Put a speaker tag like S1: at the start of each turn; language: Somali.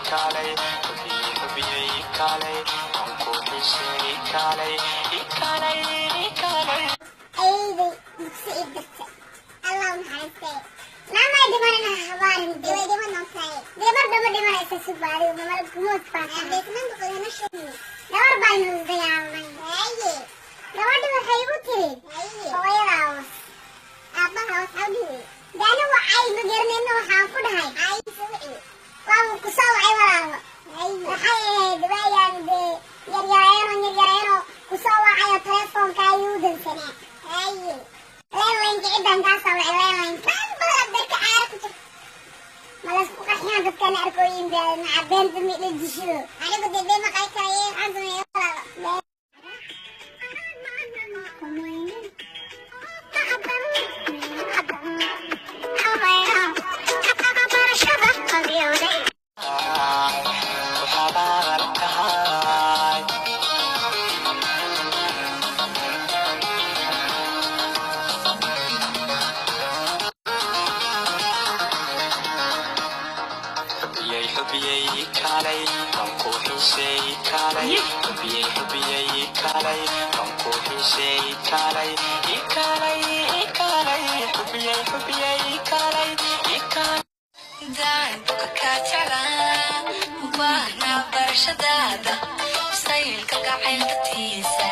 S1: Kaalay, xubiyey, xubiyey, kaalay, waan ku xiisey, kaalay, kaalay, kaalay.
S2: Ayayday dugsi ii dirtay, Allah u naxariistay. Maamay dhimanina habaarin, dee way dhiman doontaay, dee mar damba dhimanaysa. Suba adigu mamalkumood baa gabar baynu isdagaalnay. Haye, gabadhi waxay igu tiri hooyadaa was, aabbaha was hawdhiwe. Dee anigu cay ma garanayno, waxaan ku dhahay waa ku soo wacay walaalo. Waxay ahayd waayaan dee yaryareeno yaryareeno ku soo wacayo, telefoonka ayuu dansanaa. Haye, landline-ka ciddaan kaa soo wacay, landline-ka maalin badan abdarka caara ku jirta ma laysku qarxiyaan dadkana arkooyin baa maca beenta mi la dishido. Anigu dee been ma qari karaye, waxaan sameeya walaalo.
S1: Ku xabaal tahay. Xubiyey, xubiyey, kaalay, waan ku xiisey, kaalay. Xubiyey, xubiyey, kaalay, waan ku xiisey, kaalay, kaalay, kaalay. Xubiyey, xubiyey, kaalay, kaalay.
S3: Daanbuka kaa jeclaa ubaahnaa barashadaada saylka gacaylkatiisa.